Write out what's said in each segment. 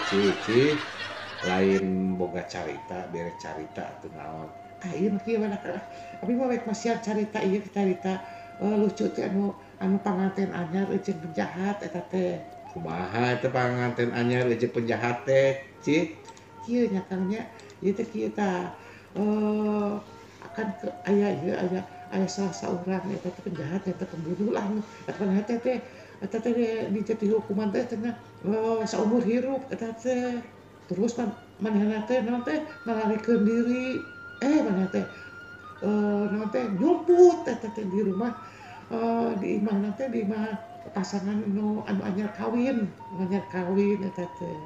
Cici lain boga carita bere carita atuh naon. Ah ieu mah kieu bae abi mah rek masihan carita ieu carita lucu teh anu panganten anyar jeung penjahat eta teh. Kumaha eta panganten anyar jeung penjahat teh, Ci? Kieu nya Kang nya, ieu teh kieu tah. Akan ke aya ieu aya salah saurang eta teh penjahat eta pembunuh lah eta penjahat teh eta teh dijatuhi hukuman teh cenah saumur hirup eta teh. Terus manehna teh naon teh ngalarikeun diri manehna teh naon teh nyumput eta teh di rumah di imahna teh di imah pasangan anu anyar kawin eta teh.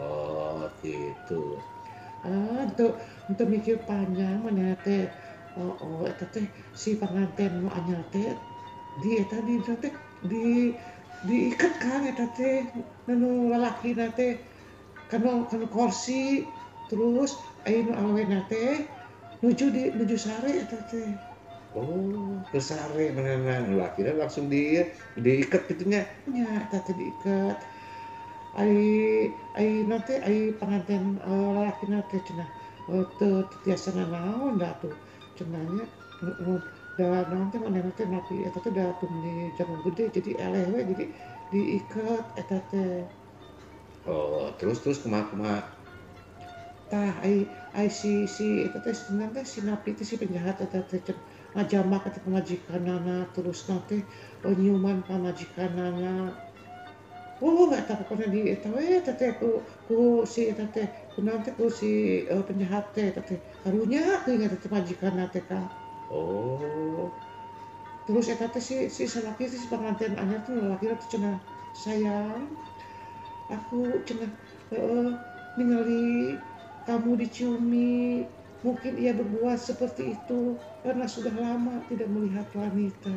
Oh gitu. Untuk mikir panjang manehna teh oh eta teh si panganten nu anyar teh di eta di teh di diiket Kang eta teh nu lalakina teh kanu kursi terus aya nu awena teh nuju sare eta teh. Oh, ke sare manehna nu lalakina langsung diiket kitu nya. Nya eta teh diiket. Ai na teh ai panganten lalakina teh cenah teu tiasa nanaon da atuh cenah nya da naon teh manehna teh napi eta teh da tumni jarum gede jadi eleh we jadi diiket eta teh. Oh, terus kumaha? Tah ai si eta teh cenah teh si napi teh si penjahat eta teh ngajamak eta pamajikanana terus na teh nyiuman pamajikanana. Oh, eta pokona di eta we eta teh ku si eta teh kunaon teh ku si penjahat teh eta teh karunya teuing eta teh majikanna teh Kang. Oh. Terus eta teh si salaki si panganten anyar teh lalakina teh cenah sayang aku cenah ningali kamu diciumi mungkin ia berbuat seperti itu karena sudah lama tidak melihat wanita.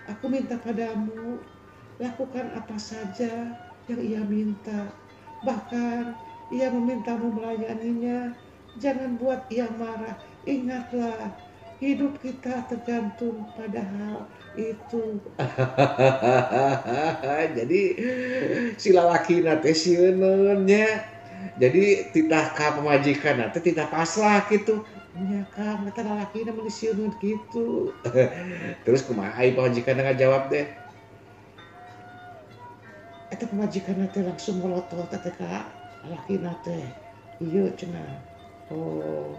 Aku minta padamu lakukan apa saja yang ia minta. Bahkan ia memintamu melayaninya. Jangan buat ia marah. Ingatlah, hidup kita tergantung pada hal itu. Jadi si lalakina teh sieun nya. Jadi titah ka pamajikanna teh titah pasrah kitu. Nya Kang, eta lalakina meuni sieun kitu. Terus kumaha ai pamajikanna ngajawab teh? Eta pamajikanna teh langsung melotot teh ka lalakina teh. Ieu cenah. Oh.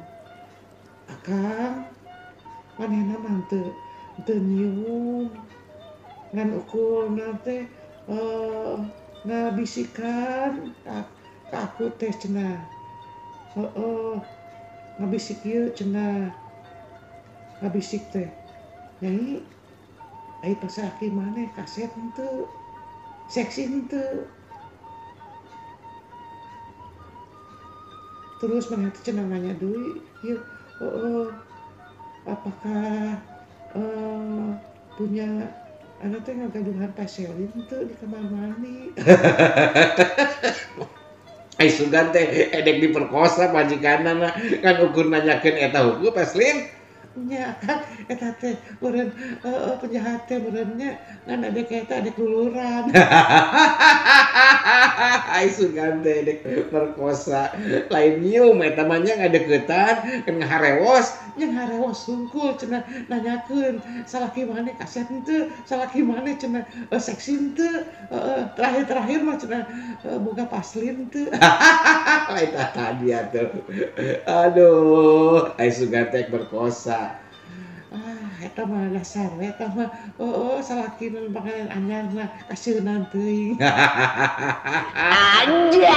Akang manehna mah teu nyium ngan ukurna teh ngabisikan ka aku teh cenah. Heeh. Ngabisik ieu cenah. Ngabisik teh. Nyai ai pasalaki maneh kasep henteu? Seksi henteu? Terus manehna teh cenah nanya deui ieu apakah punya anak teh ngagaduhan vaselin teu di kamar mandi. Ai sugan teh edek diperkosa majikanna kan ukur nanyakeun eta hukum vaselin. Nya kan eta teh meureun penjahat teh meureun nya ngan adek eta adek luluran. Ai sugan teh edek perkosa lain nyium eta mah nya ngadeuketan kan ngaharewos. Nya ngaharewos sungkul cenah nanyakeun salaki maneh kasep henteu, salaki maneh cenah seksi henteu, terakhir-terakhir mah cenah boga vaselin henteu. Lain tadi atuh. Aduh, ai sugan teh berkosa. Ah, eta mah dasar eta mah salaki nu panganten anyar mah kasieunan teuing. Anjay.